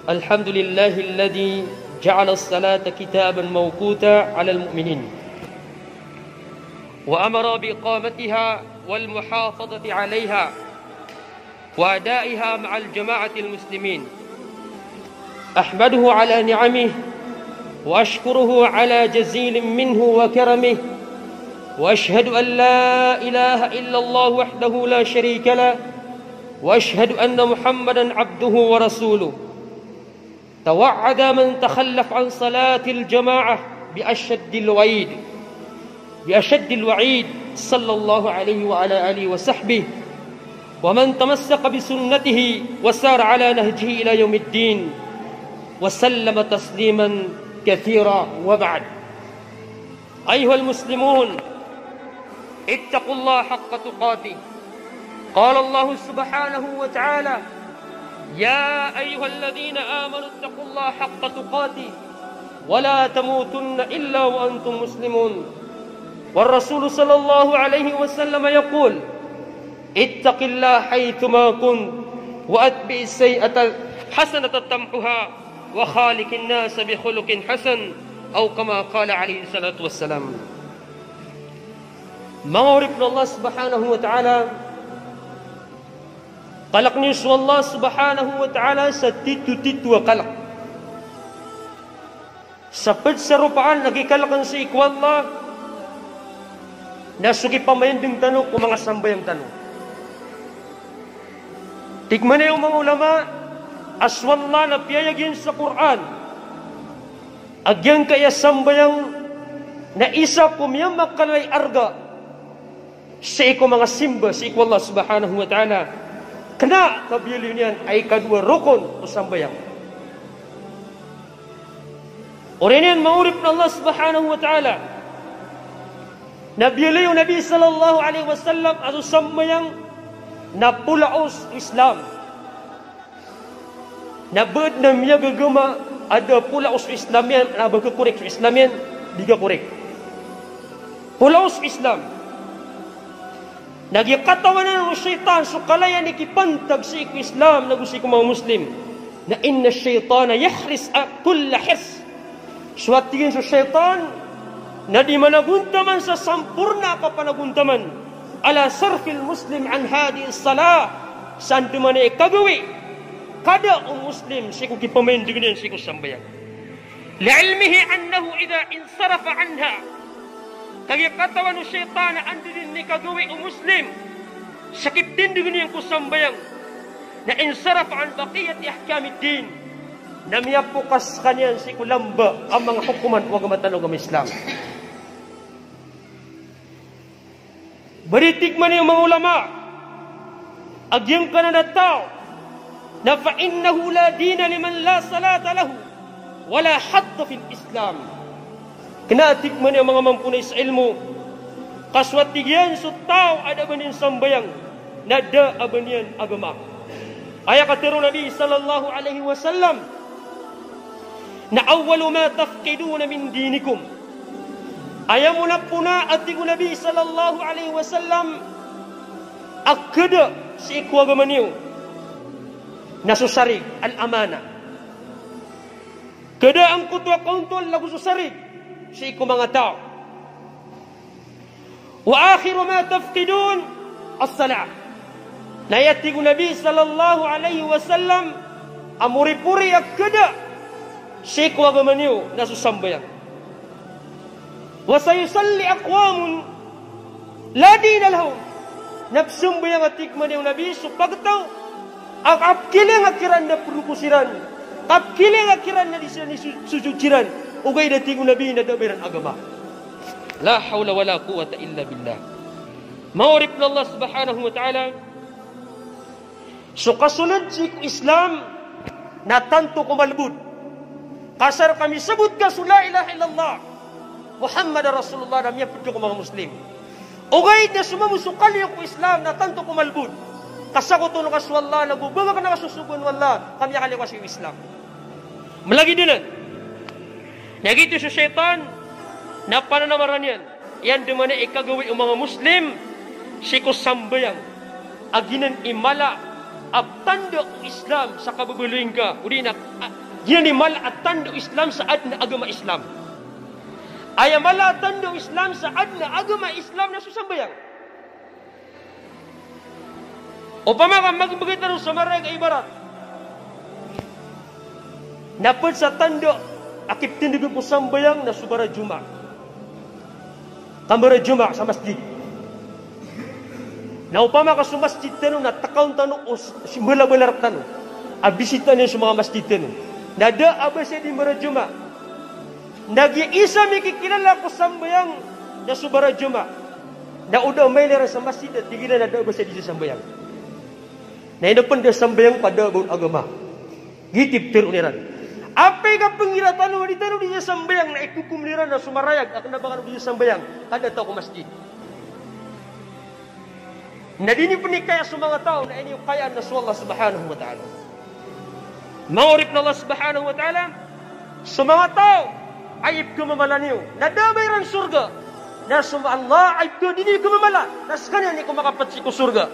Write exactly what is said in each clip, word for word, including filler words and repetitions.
الحمد لله الذي جعل الصلاة كتابا موقوتا على المؤمنين، وأمر بإقامتها والمحافظة عليها وأدائها مع الجماعة المسلمين. أحمده على نعمه وأشكره على جزيل منه وكرمه، وأشهد أن لا إله إلا الله وحده لا شريك له، وأشهد أن محمدا عبده ورسوله. توعد من تخلف عن صلاة الجماعة بأشد الوعيد، بأشد الوعيد، صلى الله عليه وعلى آله وصحبه ومن تمسك بسنته وسار على نهجه إلى يوم الدين، وسلم تسليما كثيرا، وبعد. أيها المسلمون، اتقوا الله حق تقاته. قال الله سبحانه وتعالى: يا أيها الذين آمنوا اتقوا الله حق تقاته ولا تموتن إلا وأنتم مسلمون. والرسول صلى الله عليه وسلم يقول: اتق الله حيثما كنت وأتبع السيئة الحسنة تمحها وخالق الناس بخلق حسن، أو كما قال عليه الصلاة والسلام. Manga oripn o Allah subhanahu wa ta'ala, kalk niyo so Allah subhanahu wa ta'ala sa titotito a kalk. Sa pd sa ropaan a kikalkn sii ko Allah na so kipamaindg tano ko manga sambayang tano. Tig mambo o manga ulama a so Allah na piyayag iyan sa Qur'an a giyangkaya sambayang na isa ko miyamakalay arga sii ko manga simba sii ko Allah subhanahu wa ta'ala. Kna ka biyaloy niyan a ikadowa rokon o sambayang. Oriyan iyan manga oripn o Allah subhanahu wa ta'ala, na biyaloy o Nabi sallallahu alaihi wasallam a so sambayang na polaos o Islam. Na bd na miyagagama a da polaos o Islam iyan, na ba kakorek so Islam iyan, di kakorek. Polaos o Islam. Na giya katawan o shaytan so kala iyan i kipantag sii ko Islam nago sii ko manga Muslim. Na inna ash-shaytana yahris kulla hirs. So a tig iyan so shaytan na di managontaman sa samporna a kapanagontaman, ala sarfil muslim an hadhihi salah, sa andamanaya i kagawii, kada o Muslim sii ko kipamaindgn iyan sii ko sambayang. Li ilmihi annahu idha insarafa anha. Kagiya katawan o shaytan a anda dn i kagawii o Muslim sa kiptindgn iyan ko sambayang, na insarafa an baqiyati ahkamid din, na miyapokas skaniyan sii ko lamba a manga hokoman o agama tano a agama Islam. Baritig man iyo manga ulama a giyangkanan a taw na fa innahu la dina liman la salata lahu wa la hadda fil Islam. Kna a tig man iyo manga mamponay sa ilmo, ka so a tig iyan so taw a da a ba niyan sambayang na da a ba niyan agama. Aya katharo o Nabi sallallahu alaihi wasallam na awwalu ma tafqiduna min dinikum. Aya mona-pona a tig o Nabi sallallahu alaihi wasallam a khada sii ko agama niyo na so sarig, al-amana. Khada angkoto a kaontol ago so sarig sii ko manga taw. Wa akhiru ma tafqidun as-salah. Na aya tig o Nabi sallallahu alaihi wasallam a moripori a khada sii ko agama niyo na so sambayang. Wa sayusalli aqwamun la dina lahum. Na pzambayang a tig man iyo Nabi so pagtaw a kapkilinga kiran na proko siran, kapkilinga kiran na di siran isojod siran, ogaid a tig o Nabi na da a ba iran agama. La hawla wala quwwata illa billah. Manga oripn o Allah subhanahu wa ta'ala, so kasold sii ko Islam na tanto ko malbod. Ka asar ka misbot ka so la ilaha illallah Muhammadar Rasulullah na miyapd ka ko manga Muslim. Ogaid na so mambo so kaliyo ko Islam na tanto ko malbod. Ka sakoto ka so Allah, nago bangakn ka so sogoan o Allah, ka miyakaliyo ka sii ko Islam. Malagid anan, na giyoto so shaytan na pananamaran iyan, iyan dn man i kagawii o manga Muslim sii ko sambayang a giyanan i mala a tanda o Islam sa kababaloy ngka, odi na, a, giyanan i mala a tanda o Islam sa aden a agama Islam. Aya mala a tanda o Islam sa aden a agama Islam na so sambayang. Opama ka magbgay tano sa marayag a ibarat. Na ped sa tanda a kiptindegen ko sambayang na so bara Jumaat. Kambara Jumaat sa masjid. Na opama ka so masjid tano na tekaon tano o s-, si mbalabalar tano a bisita niyan so manga masjid tano. Na da a ba siya di mbara Jumaat. Na giya isa mikikilala ko sambayang na so bara Jumaat. Na o da mailay iran sa masjid na tig iran a da a ba siya di sambayang. Na ino pen da sambayang ka da a ba on agama. Giyoto i ptharoon iran. Apiya ka pnggiraw tano a di tano di sambayang na ikokom iran na so marayag a kena ba kano di sambayang ka da taw ko masjid. Na di niyo pen ikaya so manga taw na ino kayaan na so Allah Subhanahu wa Ta'ala. Manga oripen o Allah Subhanahu wa Ta'ala, so manga taw a ipkhamamala niyo na da a ba iran sorga. Na so Allah a ipkha-, di niyo khamamala na sekaniyan i ko makapat sii ko sorga.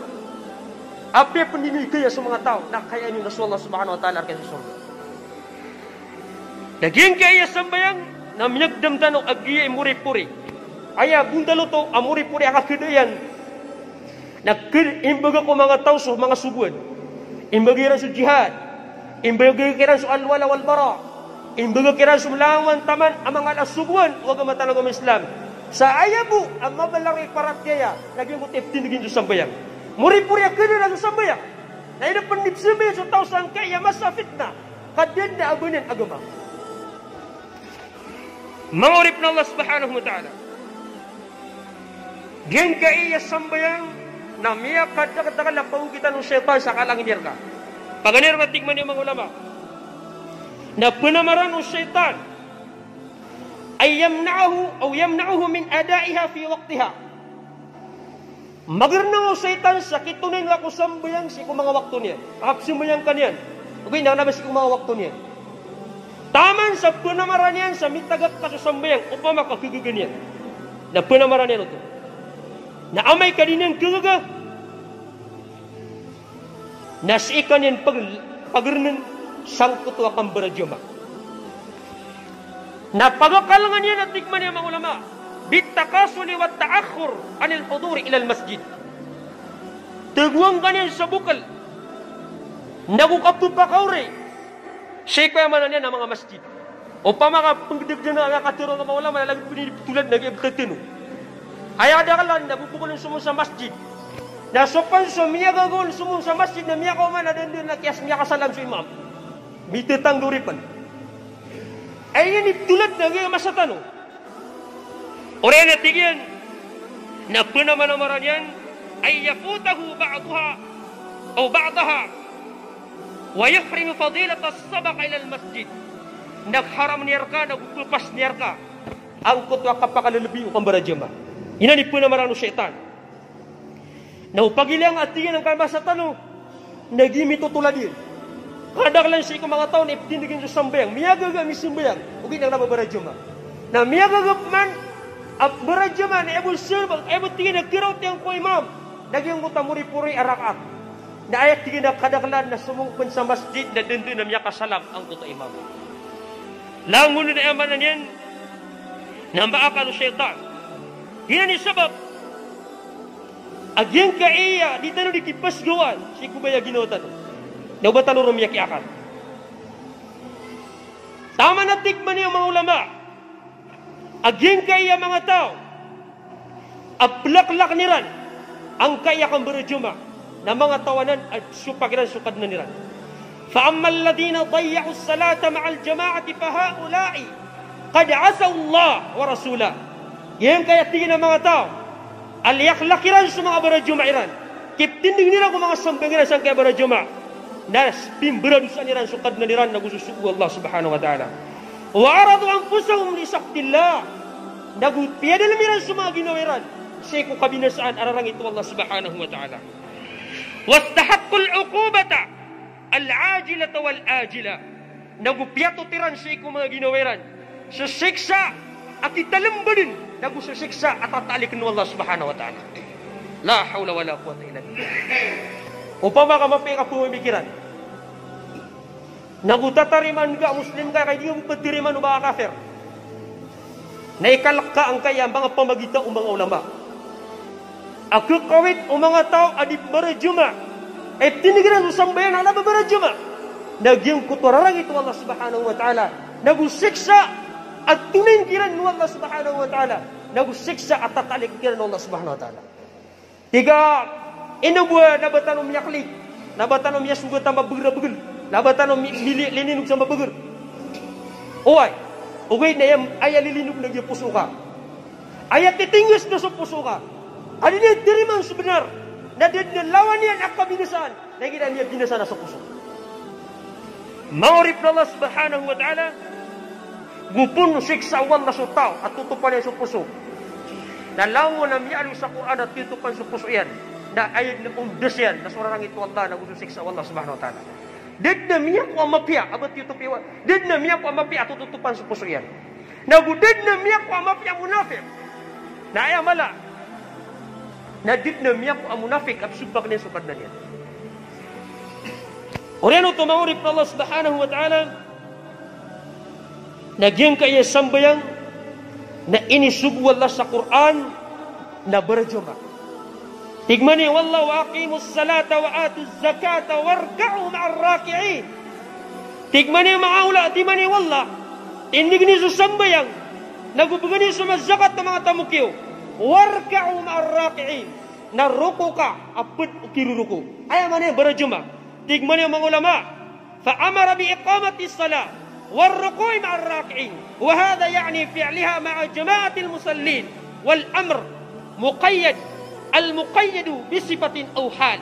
Apiya pen di niyo ikaya so manga taw na kayaan iyo na so Allah Subhanahu wa Ta'ala a rk iyan so sorga. Na giyangkaya sambayang na miyagdam tano a giya i moripori. Aya bondal oto a moripori a kakeda iyan. Na ked-, imbaga ko manga taw so manga sogoan. Imbaga iran so jihad. Imbaga kiran so al-wala wal-bara. Imbaga kiran so langowan taman a manga ala sogoan o agama tano a agama Islam. Sa aya bo a mabaloy a paratiyaya na giyangkoto i ptindegen so sambayang. Moripori a keda iran so sambayang. Na ino pen di psambayang so taw sangkaya masa a fitna ka da den a ba niyan agama. Manga oripen o Allah Subhanahu wa Ta'ala. Giyangkaya sambayang na miyakadakdakel a pagogitan o shaytan sa kalangi niyan rka. Paganay rka, tig man iyan o manga ulama, na pnamaran o shaytan an yamna'ahu aw yamna'uhu min ada'iha fi waqtiha. Magrnang o shaytan sa kitonay ngka ko sambayang sii ko manga wakto niyan. Kapsambayang ka niyan. Ogaid na kena ba sii ko manga wakto niyan. Taman sa pnamaran iyan sa mitagak ka so sambayang, opama ka kagaga niyan. Na pnamaran iyan oto. Na amay ka di niyan kagaga, na sii ka niyan pag-, pagrnen sangkoto a kambara Jumaat. Na pagakalangan iyan a tig man iyan o manga ulama, bit takasuli wat ta'akhur anil huduri ilal masjid. Tagoan ka niyan sa bokel, nago kapepakaori sii ko aya maana niyan a manga masjid. Opama ka pnggdgdn a katharo o manga ulama na lagid o pniptolad na giya btad tano. Aya kadaklan na bobokel on somon sa masjid. Na so pen so miyagaga on somon sa masjid na miyakaoma na da den a kiyas miyakasalam so imam. Mitetang dori pen. Aya niyan iptolad na giya masa tano. Oriyan a tig iyan na pnamanamaran iyan an yafutahu ba'daha aw ba'daha wa yuhrimu fadilatas sabaq ilal masjid. Na haram niyan rka, na go ppas niyan rka angkoto a kapakalelebi o kambara Jumaat. Inan i pnamaran o shaytan. Na o pagilang a tig iyan angkai a masa tano na giya mitotolad iyan. Kadaklan sii ko manga taw na iptindegen so sambayang, miyagaga misambayang, ogaid na kena ba bara Jumaat. Na miyagaga pman a bara Jumaat na aya bo sir, aya bo tig iyan a kiraot iyan ko imam na giyangkoto a moripori a rakaat. Na aya tig iyan a kadaklan na somong pen sa masjid na da den a miyakasalam angkoto a imam. Langon na aya maana niyan na mbaakal o shaytan. Giyanan i sabap a giyangkaya di tano di kipasgawaan sii ko baya ginawa tano na o ba tano ron miyakiakal. Taman a tig man iyan o manga ulama a giyangkaya manga taw a plaklakn iran angkaya kambara Jumaat na manga taw anan a sopak iran so Kadnan iran. Fa ammal ladhina dayya'us salata ma'al jama'ati fa ha'ula'i qad 'asaw Allah wa rasulah. Giyangkaya tig iyan a manga taw a liyaklak iran so manga bara Jumaat iran, kiptindegen iran ko manga sambayang iran sangkaya bara Jumaat, na pimbaradosaan iran so Kadnan iran nago so sogo o Allah Subhanahu wa Ta'ala. Wa 'arradu anfusahum li sakhtillah. Nago piyadalem iran so manga ginawa iran sii ko kabinasaan a rarangit o Allah Subhanahu wa Ta'ala. Wastahaqqul 'uqubata al-'ajilata wal-ajilah. Nago piyatot iran sii ko manga ginawa iran so siksa a kitalembeden nago so siksa a tataalikn o Allah Subhanahu wa Ta'ala. La hawla wala quwwata illa billah. Opama ka mapiya i kapamamikiran, na go tatarimaan ka a Muslim ka, ka di nga bo ptarimaan o ba ka kafir. Na ikalk ka angkaya manga pamagita o manga ulama a kakawit o manga taw a di barajamaah, a iptindg iran so sambayang na kna ba barajamaah, na giyangkoto a rarangit o Allah Subhanahu wa Ta'ala, na go siksa a tonayn kiran o Allah Subhanahu wa Ta'ala, na go siksa a tatalik kiran o Allah Subhanahu wa Ta'ala. Tig a, ino bo a na ba tano miyaklig, na ba tano miyasogat a mabagr a bagl, na ba tano mi-, mili-, lininog sa mabagr? Oway, ogaid na aya, aya lilinog na giya poso ka. Aya titingis na so poso ka. Ka di niyan tarimaan so bnar, na da dn a lawan iyan a kabinasaan, na giya niyan binasaan a so poso. Manga oripn o Allah Subhanahu wa Ta'ala, go pn siksa o Allah so taw a totopan iyan so poso. Na langon a miyaaloy sa Qur'an a totopan so poso iyan, na aya dn a ondas iyan na so rarangit o Allah na go so siksa o Allah Subhanahu wa Ta'ala. Da dn a miyakowa a mapiya a ba tiyotop iyan, da dn a miyakowa a mapiya a totopan so poso iyan. Na go da dn a miyakowa a mapiya a munafiq. Na aya mala, na da dn a miyakowa a munafiq a pzompak iyan so Kadnan iyan. Oriyan oto manga oripn o Allah Subhanahu wa Ta'ala, na giyangkaya sambayang na inisogo o Allah sa Qur'an na barajamaah. Tig mambo o Allah, "Wa aqimus salata wa atuz zakata warka'u ma'ar raki'in." Tig mambo o Allah, tig mambo o Allah, tindgn iyo so sambayang, na go bgan iyo so manga zakat a manga tamok iyo. "Warka'u ma'ar raki'in." Na roko ka a pd o kiroroko. Aya maana niyan barajamaah. Tig mambo o manga ulama, fa amara bi iqamatis salah war ruku'i ma'ar raki'in. Wa hadha ya'ni fi'laha ma'a jama'atil musallin. Wal amr muqayyad, al muqayyadu bi sifatin aw hal.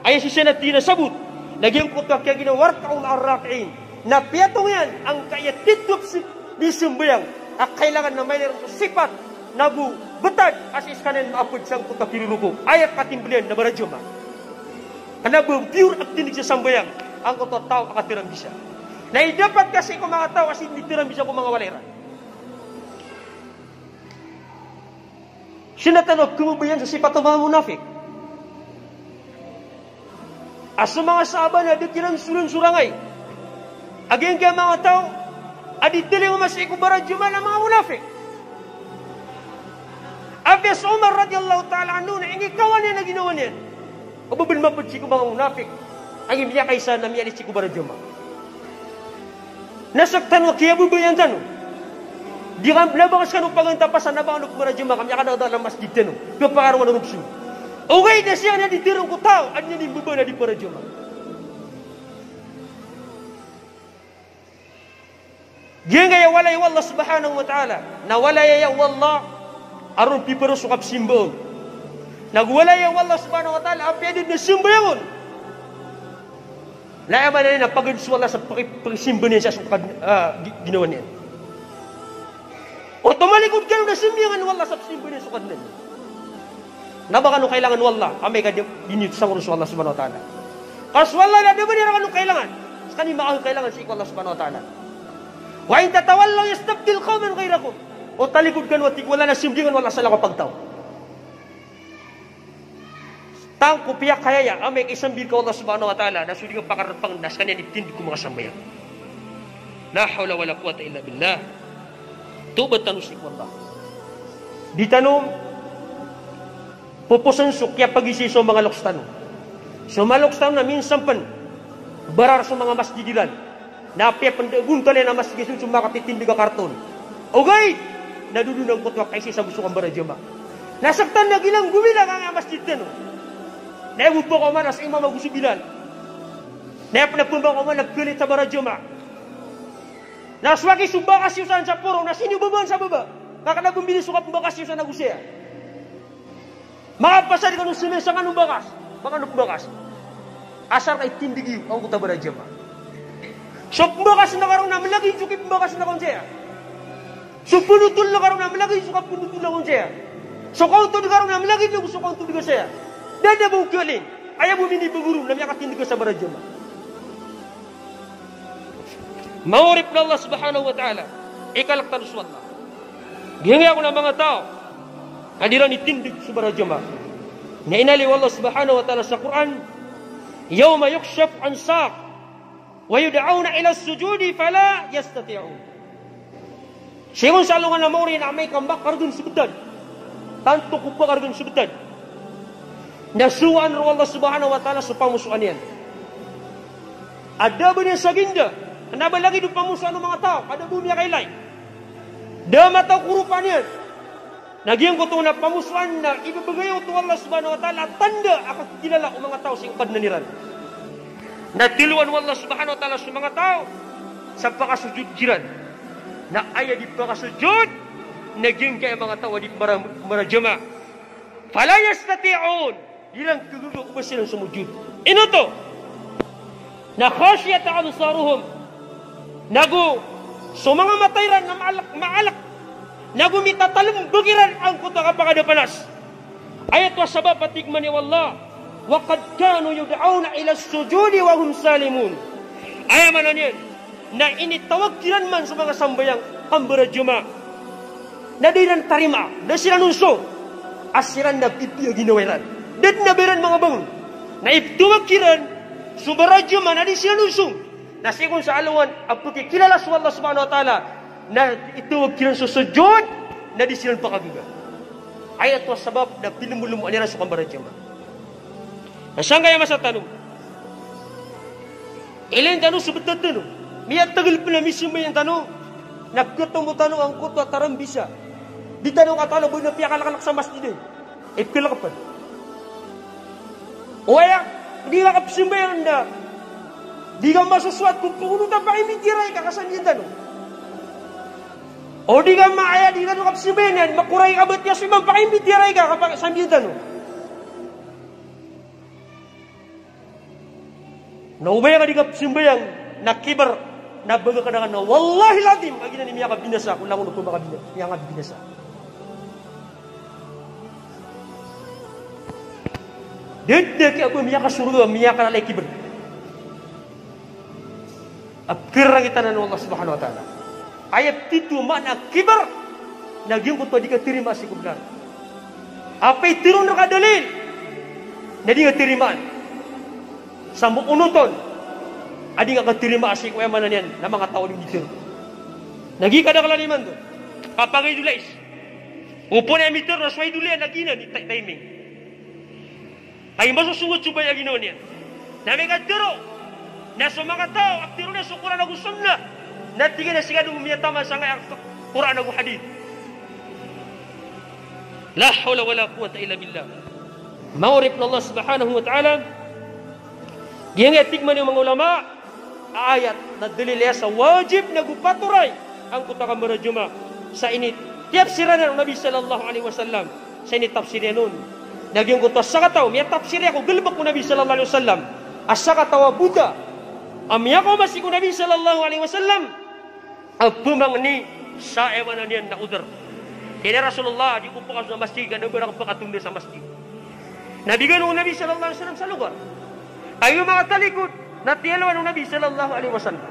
Aya sii sa na tig iyan a sabot na giyangkoto a kiyagina warka'u ma'ar raki'in, na piyatong iyan angkaya titho a psi-, pzambayang a kailangan na mailay ron so sipat na go btad a sii skaniyan maapd sangkoto a kiroroko. Aya katimbl iyan na barajamaah. Kna ba pure a tindg sa sambayang angkoto a taw a katarambisa. Na idapat ka sii ko manga taw a sii dn tarambisa ko manga walay iran. Sii na tano khababayaan so sipat o manga munafiq. A so manga sahaba na da kiran soran so rangay a giyangkaya manga taw a di talingoma sii ko barajamaah na manga munafiq. Apiya so Umar radiyallahu ta'ala anhu na inikawan iyan a ginawa niyan. O ba bn mapd sii ko manga munafiq a miyakaisa na miyailay sii ko barajamaah. Na sktano a kiyababayaan tano. Di ka, na ba ka skano pagantapasa, na ba kano pmbarajamaah, ka miyakadakdakl a masjid tano, kapakarongan o rokso. Ogaid na siya na di tharoon ko taw a di niyan di mbaba na di pbarajamaah. Giyangkaya walay o Allah Subhanahu wa Ta'ala, na walay aya o Allah a ron piparo so kapsimba on. Na go walay aya o Allah Subhanahu wa Ta'ala apiya da dn a sambayang on. Na aya maana niyan na paganad so Allah sa paki-, pakisimba niyan sa so kad-, ah, gi-, ginawa niyan. Oto malikod kano na sambiyangan o Allah sa psimba niyan so Kadnan iyan. Na ba kano kailangan o Allah amay ka di, di niyo sangoron so Allah Subhanahu wa Ta'ala. Ka so Allah na da dn iran kano kailangan. Skaniyan makakailangan sii ko Allah Subhanahu wa Ta'ala. Wa in tatawallaw yastabdil qawman ghayrakum. O talikod kano a tig o Allah na sambiyangan o Allah sa lako a pagtaw. Tangko piyakayaya amay ka isambi rka o Allah Subhanahu wa Ta'ala, na so di nga pakarpang na skaniyan i tindg ko manga sambayang. La hawla wala quwwata illa billah. Tobat tano sii ko Allah. Di tano poposan so kiyapagiza so manga loks tano. So manga loks tano na minsan pn barar so manga masjid iran. Na apiya pn da gontal iyan a masjid iyan so makatitindg a karton. Ogaid na dodon angkoto a kaisaisa bo so kambarajamaah. Na sktano na giyanan gomilang angkaya masjid tano. Na aya bo pakaoma na so imam ago so bilal. Na aya pn a pmbakaoma na khalit sa barajamaah. Na so aki so bakas iyo san sa poro na siniyo babaan sa baba. Ka kna ba mbili so kapmbakas iyo san ago saya. Makapasad kano sa mesa kano bakas, ba kano pmbakas. Asar ka itindg iyo angkoto a barajamaah. So pmbakas na ka ron na mlagid so kipmbakas na kon saya. So pnotol na ka ron na mlagid so kapnotol na kon saya. So kaontod ka ron na mlagid na so kaontod ka saya. Da dn a ba okalin. Aya bo minibago ron na miyakatindg ka sa barajamaah. Manga oripn o Allah Subhanahu wa Ta'ala, ikalk tano so Allah. Giyangkaya kon a manga taw a di iran itindg so barajamaah na inaloy o Allah Subhanahu wa Ta'ala sa Qur'an Yawma yukshafu an saq, wa yud'awna ila sujudi fala yastati'un. Sii kon sa alongan a maori na amay ka mbakargn so btad. Tanto ko bakargn so btad. Na sowaan roo o Allah subhanahu wa ta'ala so pamosoan iyan. A da a ba niyan sa ginda, kna ba lagid o pamosoan o manga taw, ka da a ba miyakailay. Da a mataw ko ropa niyan. Na giyangkoto na pamosoan na ibebegay oto o Allah subhanahu wa ta'ala a tanda a kakilala o manga taw sii ko Kadnan iran. Na tilowan o Allah subhanahu wa ta'ala so manga taw sa pakasojod kiran. Na aya di pakasojod na giyangkaya manga taw a di mara-, marajama. Fala yastati'un. Di iran kagaga o ba siran somojod. Ino oto? Na khashiyat absaruhum. Nago so manga mata iran na maalk, maalk. Nago mitatalmbg iran angkoto a kapakadapanas. Aya oto a sabap a tig mambo o Allah, wa qad kanu yud'awna ila sujudi wa hum salimun. Aya maana niyan, na initawag kiran man so manga sambayang, kambarajama. Na da iran tarimaa, da siran onsong. A siran na pipiya ginawa iran. Da dn a ba iran manga bangon. Na iptawag kiran so barajama na di siran onsong. Na sii kon sa alongan a pkikilala so Allah subhanahu wa ta'ala, na itawag kiran so sojod, na di siran pakagaga. Aya oto a sabap na pilmolomoan iran so kambarajama. Na sangkaya masa tano, ilay tano so btad tano. Miyatagl pn a misambayang tano, na katomo tano angkoto a tarambisa. Di tano katawan a ba na piyakalklk sa masjid ay. Ipklk pn. O aya, di ka kapsambayang na di ka masosowat ko pagolot a pakimbitiyarai ka ka sambiyan tano. O di ka ma-, aya, di ka kapsambayang na makoray ka batiya so imam, pakimbitiyarai ka ka pa-, sambiyan tano. Na o ba aya ka di kapsambayang na kibr, na baga ka da ka na, "Wallahil azim, kagiya ini miyakabinasa ako, langon ako makabina-, miyakabinasa." Da dn a kiya ba miyakasorga, miyakalalay kibr. A pkharangitan o Allah subhanahu wa ta'ala. Aya ptitho a maana a kibr, na giyangkoto a di katarima sii ko bnar. Apiya iteron rka a dalil, na di nga tarimaan. Sa mbo onoton a di nga katarimaa sii ko, aya maana niyan, na manga taw a di miteron. Na giya kadaklan imanto, kapagay dolais. Opama na miteron a so ay dolai na giyanan i ti-, timing. Ay masosongot so baya a ginawa niyan. Na amay ka tero, na so manga taw a tero na so Qur'an ago Sunnah, na tig iyan a sii ka dn miyataman sangkaya Qur'an ago hadith. La hawla wala quwwata illa billah. Manga oripn o Allah subhanahu wa ta'ala. Giyangkaya tig mambo o manga ulama, ayat na dalil iyan sa wajib na go patoray angkoto a kambarajama sa initiyapsir anan o Nabi sallallahu alaihi wasallam, sa initapsir iyan on. Na giyangkoto a sakataw, miyatapsir iyan ko galbk o Nabi sallallahu alaihi wasallam. A sakataw a bota a miyakaoma sii ko Nabi sallallahu alaihi wasallam a pmangni sa, aya maana niyan na udhr. Tig iyan a Rasulullah, di ko pakasowa sa masjid, ka da a ba rakn pakatonda sa masjid. Na bigan o Nabi sallallahu alaihi wasallam sa logar. Ago manga talikod, na tiyalowan o Nabi sallallahu alaihi wasallam.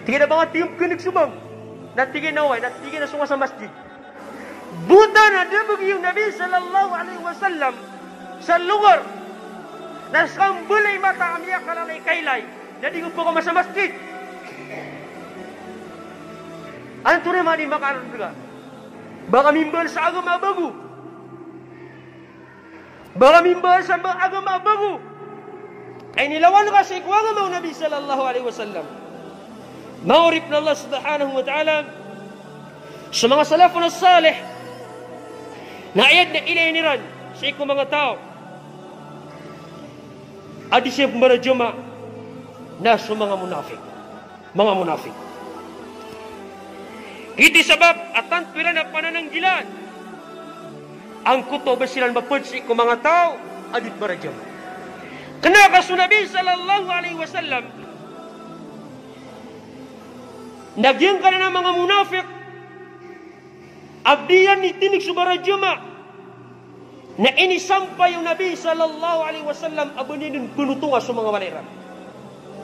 Tig iyan a ba nga tig iyan pkhan'g so bang. Na tig iyan a oway, na tig iyan a songa sa masjid. Bota na da a ba giya o Nabi sallallahu alaihi wasallam sa logar. Na skambala i mata a miyakalalay kailay. Na di nga pakaoma sa masjid. Antonaa i maana i makaarga? Ba ka mimbal sa agama a bago. Ba ka mimbal sa ba-, agama a bago. Ay nilawan ka sii ko agama o Nabi sallallahu alaihi wasallam. Manga oripn o Allah subhanahu wa ta'ala, so manga salafun as-salih, na aya dn a ilayn iran sii ko manga taw a di siran pmbarajama na so manga munafiq. Manga munafiq. Giyoto i sabap a tanto iran a panananggilaan angkoto a ba siran mapd sii ko manga taw a di pmbarajama. Kna ka so Nabi sallallahu alaihi wasallam na giyangkanan a manga munafiq a di iran itindg so barajama na inisampay o Nabi sallallahu alaihi wasallam a ba niyan dn pnotonga so manga walay iran.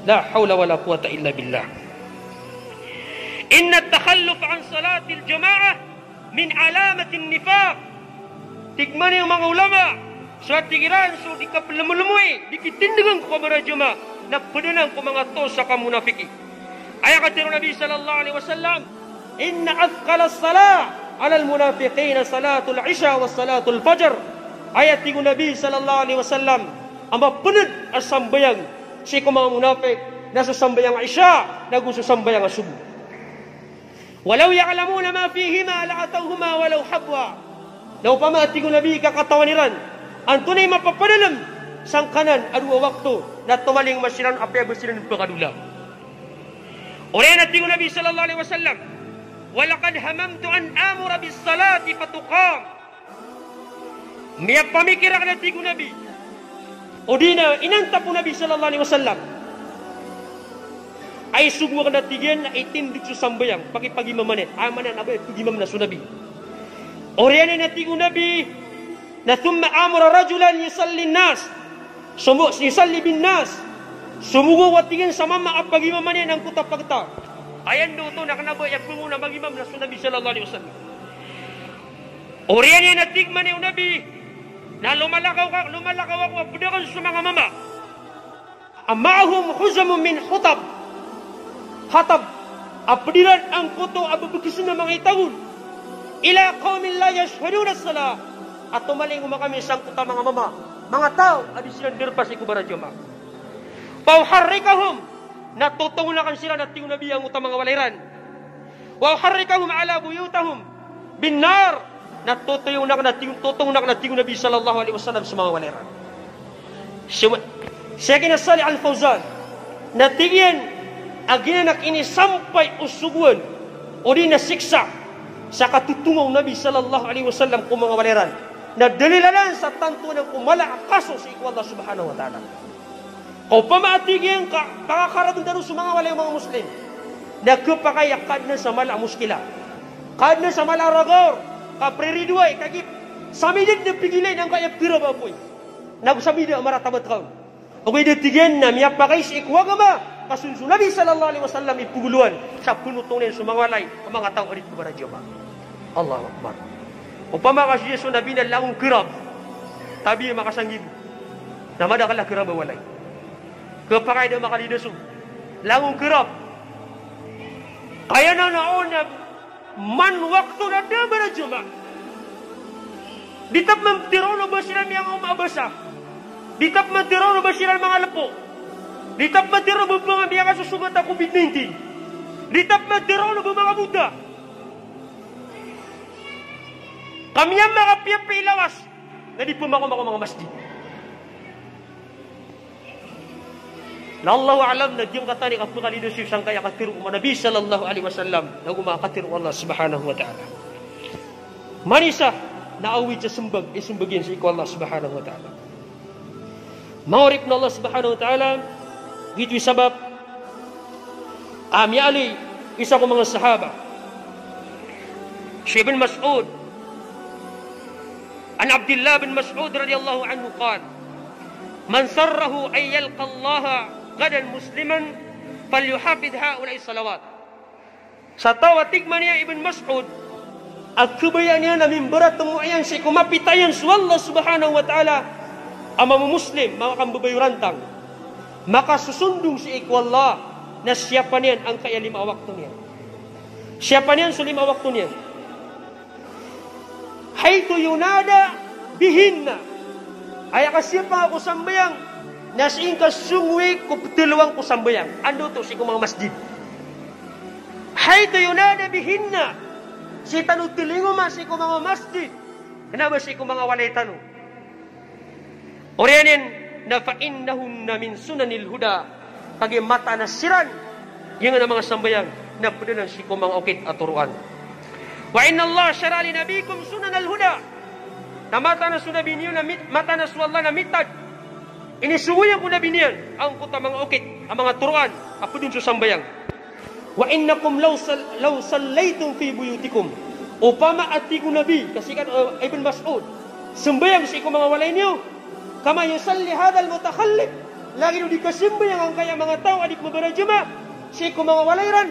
La hawla wala quwwata illa billah. Inna at-takhalluf an salatil jama'ah min alamatin nifaq. Tig mambo o manga ulama, So a tig iran so di kapelemolemoy, di kitindegen ko kabarajamaa, na ped anan ko manga taw sa kamonafiki. Aya katharo o Nabi sallallahu alaihi wasallam, "Inna athqalas salah alal munafiqina salatul isha wa salatul fajr." Aya tig o Nabi sallallahu alaihi wasallam, a mapened a sambayang sii ko manga monafik na so sambayang a isha, nago so sambayang a sobo. "Walaw ya'lamuna ma fihima la'atawhuma walaw habwa." Na opama, a tig o Nabi, ka katawan iran antonaa i mapapadalem sangkanan a dowa wakto, na tomalingoma siran apiya ba siran pekadola. Oriyan a tig o Nabi sallallahu alaihi wasallam, "Walaqad hamamtu an amura bis salati fatuqam." Miyapamikir aken, a tig o Nabi, odi na inantap o Nabi sallallahu alaihi wasallam, a isogo aken, a tig iyan, a itindeg so sambayang, pakipagimama niyan. Aya maana niyan a ba pegimam na so Nabi. Oriyan iyan, a tig o Nabi, na thumma amura rajulan yusalli nas. Somo, yusalli bin nas. Somogo ako, a tig iyan, sa mama a pagimama niyan angkoto a pagtaw. Aya ndo oto na kena ba aya pengona magimam na so Nabi sallallahu alaihi wasallam. Oriyan iyan, a tig mambo o Nabi, na lomalakaw ka, lomalakaw ako a ped aken so manga mama a ma'ahum huzamun min hutab, hatab, a ped iran angkoto a bebekesen a manga itagol, ila qaumin la yashhaduna salah, a tomalingoma kami sangkoto a manga mama, manga taw a di siran derpa sii ko barajamaa. Fa uharriqahum, na totongen aken siran, a tig o Nabi, angkoto a manga walay iran. Wa uharriqahum ala buyutihim bin nar. Na totongen aken, a tig, totongen aken, a tig o Nabi sallallahu alaihi wasallam, so manga walay iran. Siyaki na Salih Al Fawzan, na tig iyan a giyanan a kinisampay o sogoan odi na siksa sa katotonga o Nabi sallallahu alaihi wasallam ko manga walay iran, na dalil anan sa tanto anan ko mala a kaso sii ko Allah subhanahu wa ta'ala. Ka opama, a tig iyan, ka pakakaragn tano so manga walay o manga Muslim, na khapakay a kaadn sa mala a muskila, kaadn sa mala a ragaor, ka priridoay, kagiya samida dn a pigilay angkaya pira ba apoy, nago samida a maratabat ka on. Ogaid, a tig iyan, na miyapakay sii ko agama ka so, so Nabi sallallahu alaihi wasallam i pegoloan sa penotongen iyan so manga walay a manga taw a di pembarajamaa. Allahu Akbar. Opama ka sii so Nabi na langon kerab, tabiya makasanggibo, na madakel a kerab a walay. Khapakay da makalidaso, langon kerab. Kaya na, na on na man wakto na da barajamaa. Di tapman tero o ba siran miyangaoma a basa. Di tapman tero o ba siran manga lepo. Di tapman tero o ba manga miyakasosogat a covid nineteen. Di tapman tero o ba manga bota. Ka miyamakapiyapiya i lawas na di pemakomakoa manga masjid. Na Allahu a'lam na giyangkatan i kapekalidaso sangkaya katero o Nabi sallallahu alaihi wasallam, nago manga katero o Allah subhanahu wa ta'ala. Manisa na awid sa sembag i sembag iyan sii ko Allah subhanahu wa ta'ala. Manga oripn o Allah subhanahu wa ta'ala, giyoto i sabap a miyaaloy o isa ko manga sahaba, si Ibn Mas'ud. An Abdillah bin Mas'ud radhiyallahu anhu qal, "Man sarrahu an yalqa Allaha ghadan musliman, falyuhafidh ha'ula'is salawat." Sa taw a tig man iyan, Ibn Mas'ud, a khabayaan iyan a mimbaratemo iyan sii ko mapita iyan so Allah subhanahu wa ta'ala a mamomuslim, makakambabayorantang, makasosondong sii ko Allah, na siyapan iyan angkaya lima a wakto niyan. Siyapan iyan so lima a wakto niyan. Haythu yunada bihinna. Aya kasiyapa ko sambayang na sii ngka songowi ko ptharoang ko sambayang. Anda oto? Sii ko manga masjid. Haythu yunada bihinna. Sii tano thalingoma sii ko manga masjid. Kena ba sii ko manga walay tano. Oriyan iyan na fa innahunna min sunanil huda. Kagiya mataan a siran, giyangkanan a manga sambayang, na pd anan sii ko manga okit a toroan. Wa innallaha shara'a li nabiyikum sunanal huda. Na mataan a so Nabi niyo na mit-, mataan a so Allah na mitad, inisongowi iyan ko Nabi niyan angkoto a manga okit a manga toroan a pd on so sambayang. Wa innakum law sal-, law sallaytum fi buyutikum. Opama a tig o Nabi, ka sii kan, eh, Ibn Mas'ud, sambayang sii ko manga walay niyo, kama yusalli hadhal mutakhallif, lagid o di kasambayang angkaya manga taw a di pmbarajamaa sii ko manga walay iran,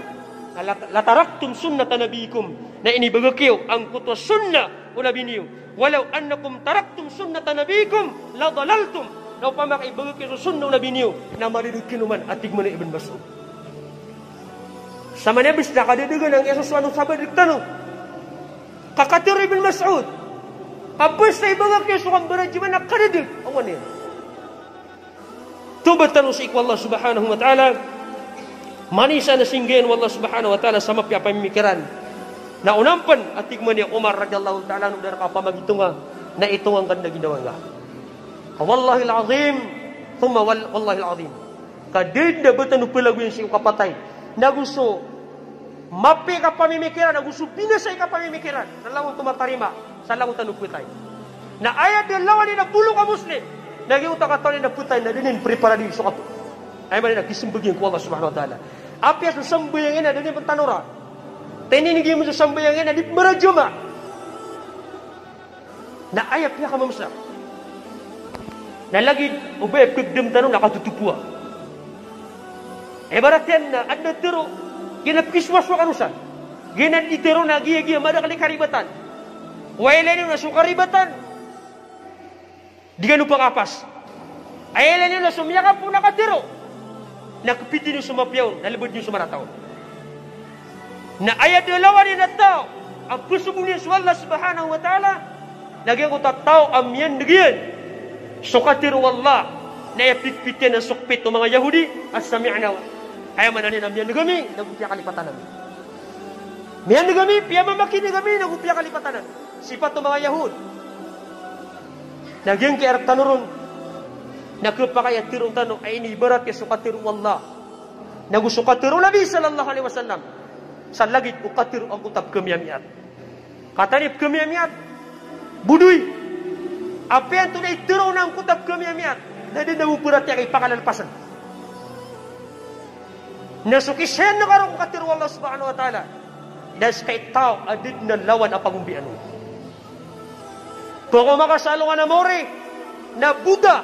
La, la taraktum sunnata nabiyikum. Na inibagak iyo angkoto a sunnah o Nabi niyo. Walaw annakum taraktum sunnata nabiyikum la dalaltum. Na opama ka ibagak iyo so sunnah o Nabi niyo, na madadag kano man, a tig mambo o Ibn Mas'ud. Sa manaya bes na kadadagan angkaya so soano sabaad rektano. Ka katharo o Ibn Mas'ud, ka bes sa ibagak iyo so kambarajaman na kadadag. Awan iyan. Toba tano sii ko Allah Subhanahu wa Ta'ala. Manisa na singgayan o Allah Subhanahu wa Ta'ala sa mapiya a pamimikiran. Na onaan pen, a tig mambo o Umar radhiyallahu ta'ala anhu, da reka pamagitonga, na itonga ngka den a ginawa ngka. Wallahil azim, thumma wal-, wallahil azim. Ka da den a ba tano pelagoyan sii ko kapatay. Na go so mapiya i kapamimikiran, na go so binasa i kapamimikiran, na langon oto matarima, sa langon tano petay. Na aya da lawan iyan a bolong a Muslim, na giyangkoto a katawan iyan a petay, na da niyan preparadi so kap-, aya maana niyan na kisembag iyan ko Allah Subhanahu wa Ta'ala. Apiya so sambayang iyan na da niyan pen tanora. Tininig iyan so sambayang iyan na di pen marajama. Na aya piyakamamesa. Na lagid o ba aya pegdam tano na katotopoa. Ibarat iyan na aden a tero, giyanan a pisowasowa kano san. Giyanan a di tero na giya, giya, madakel i karibatan. Aya ilay niyo na so karibatan, di kano pakapas. Aya ilay niyo na so miyakapoon a katero, na kepiti niyo so mapiya on, na lebed niyo so marata on. Na aya da lawan iyan a taw a pesogoon iyan so Allah Subhanahu wa Ta'ala, na giyangkoto a taw a miyaneg iyan so katero o Allah, na aya pikpit iyan na so kepit o manga Yahudi a sami'na wa, aya maana niyan na miyaneg ami, na go piyakalipatan ami. Miyaneg ami, piyamamakineg ami, na go piyakalipatan ami. Sipat o manga Yahud. Na giyangkaya rektano ron, na kepakay a tero tano a inibarat iyan so katero o Allah, na go so katero o Nabi sallallahu alaihi wasallam, sa lagid o katero angkoto a pekemiyamiyat. Katharo i pekemiyamiyat, bodoy. Apiya antonaa i tero na angkoto a pekemiyamiyat, na da den a operat iyan a ipakalalpasan. Na so kisayan na karo ko katero o Allah Subhanahu wa Ta'ala, na seka i taw a da den a lawan a pagombian on. Pekoma ka sa alongan a maori na bota,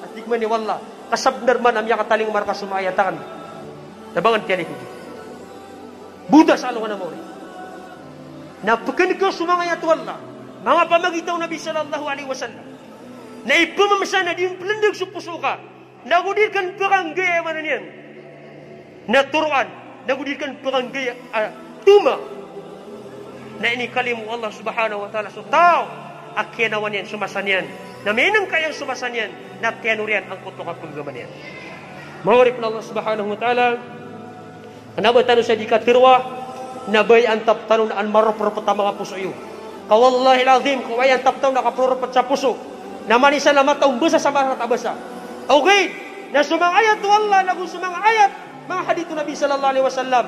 a tig mambo o Allah, ka sabnar man a miyakatalingoma reka so manga ayat aken, na ba ngan tiyalikodi. Bota sa alongan a maori. Na pekeneg ka so manga ayat o Allah, manga pamagita o Nabi sallallahu alaihi wasallam, na ipemamesa na di pen pelendeg so poso ka, na go di reka pen pekanggay, aya maana niyan na toroan, na go di reka pen pekanggay a toma. Na inikalimo o Allah Subhanahu wa Ta'ala so taw a kiyanawan iyan so masa niyan, na minengka iyan so masa niyan, na tiyanor iyan angkoto a kapagagama niyan. Manga oripen o Allah Subhanahu wa Ta'ala, kena ba tano sa di kateroa, na ba aya antap tano na an maroperopet a manga poso iyo. Ka wallahil azim, ka aya antap tano na kaperoropet sa poso, na manisa na mataw mbasa sa marata a basa. Ogaid na so manga ayat o Allah, na go so manga ayat, manga hadith o Nabi sallallahu alaihi wasallam,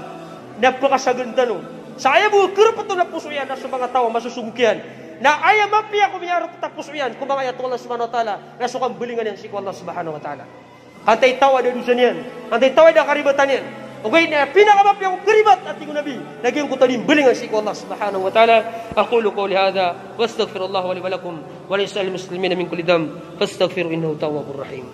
na pekasagan tano. Sa aya bo kerepeton a poso iyan na so manga taw a masosogok iyan. Na aya mapiya ko miyaropet a poso iyan ko manga ayat o Allah Subhanahu wa Ta'ala, na so kambalingan iyan sii ko Allah Subhanahu wa Ta'ala. Antaa i taw a da dosa niyan, antaa i taw a da karibatan iyan. Ogaid na aya pinakamapiya ko karibat, a tig o Nabi, na giyangkoto a di mbalingan sii ko Allah Subhanahu wa Ta'ala. Aqulu qawli hadha, wa astaghfirullaha li wa lakum, wa li sa'iril muslimina min kulli dhanb, fastaghfiruhu innahu tawwabur rahim.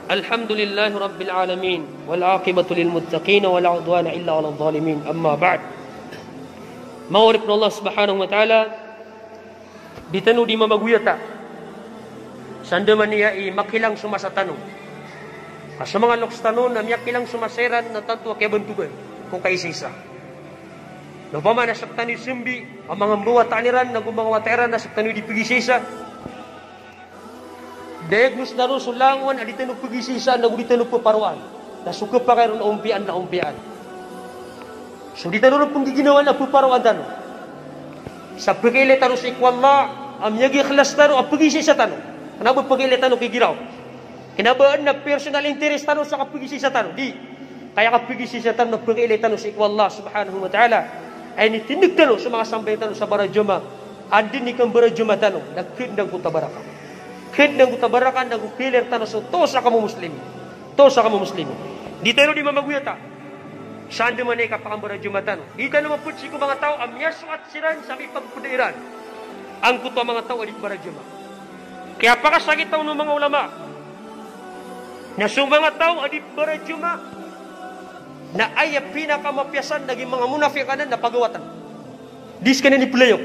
Alhamdulillahi Rabbil Alamin, wal aqibatu lil muttaqin, wala udwana illa alal zalimin. Amma ba'd. Manga oripen o Allah Subhanahu wa Ta'ala, di tano di mamagoyata sa andamanaya i makilang so masa tano. Ka so manga loks tano na miyakilang so masa iran na tanto a kiyabantogan ko kaisaisa. Na opama na sktano i sambi a manga mbawataan iran, na go manga wata iran na sktano i di pagisaisa. Diagnose tano so langon a di tano pagisaisaan, na go di tano peparoan. Na so kepakay ron na ompiyaan, na ompiyaan. So di tano ron penggiginawaan na peparoan tano. Sa pekailay tano sii ko Allah a miyagikhlas tano a pagisaisa tano. Kena ba pekailay tano kigiraw. Kena ba aden a personal interest tano sa kapagisaisa tano. Di. Ka aya kapagisaisa tano na pekailay tano sii ko Allah Subhanahu wa Ta'ala. Aya initindeg tano so manga sambayang tano sa barajamaah. Anda i kambarajamaah tano, na ked na go tabaraka. Ked na go tabaraka, na go pilir tano so toos a kamamuslimin. Toos a kamamuslimin. Di tano di mamagoyata. Sa andamanaya i kapakambarajamaa tano. Di tano mapd sii ko manga taw a miyasoat siran sa mipagpda iran angkoto a manga taw a di barajamaah. Kiyapakasakit tano o manga ulama na so manga taw a di barajamaah na aya pinakamapiya san na gii manga munafiq anan na pagawatan. Di skaniyan i playok.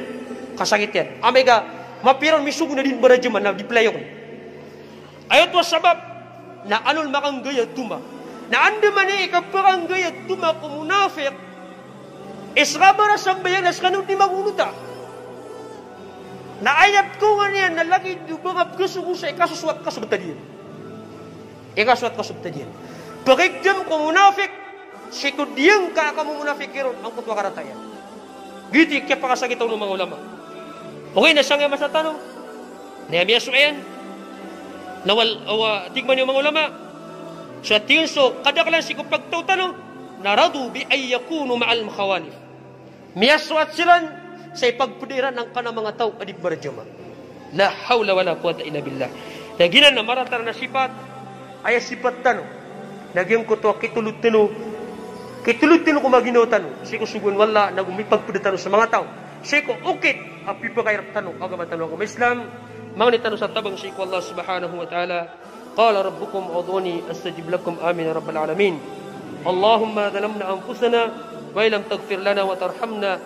Kasakit iyan. Amay ka mapiya ron misogo na di barajamaah na di playok. Aya oto a sabap na alon makanggay a toma. Na andamanaya i kapakanggay a toma ko munafiq, iska ba ra sambayang na skaniyan di magonota. Na aya pkhaowa niyan na lagid o ba nga pkhasogo sa ikasosoat ka so btad iyan. Ikasoat ka so btad iyan. Pakikdam ko munafiq sii ko diyangka a kamomunafiq iron angkoto a karata iyan. Giyoto i kiyapakasakit o manga ulama. Ogaid na sangkaya masa tano na aya miyasowa iyan na wal, awa, tig man o manga ulama, so tig iyan so kadaklan sii ko pagtaw tano na radu bi an yakunu ma'al khawalif. Miyasoat siran sa ipagpda iran angkanan a manga taw a di barajamaah. La hawla wala quwwata illa billah. Na giyanan na marata ron a sipat, aya sipat tano na giyangkoto a kitolod tano, kitolod tano ko manga ginawa tano sii ko sogoan o Allah, nago mipagpda tano sa manga taw sii ko okit a pipakairap tano ko agama tano a agama Islam. Mangni tano sa tabang sii ko Allah subhanahu wa ta'ala. Qala rabbukum ud'uni astajib lakum. Amin ya rabbal alamin. Allahumma zalamna anfusana wa illam taghfir lana wa tarhamna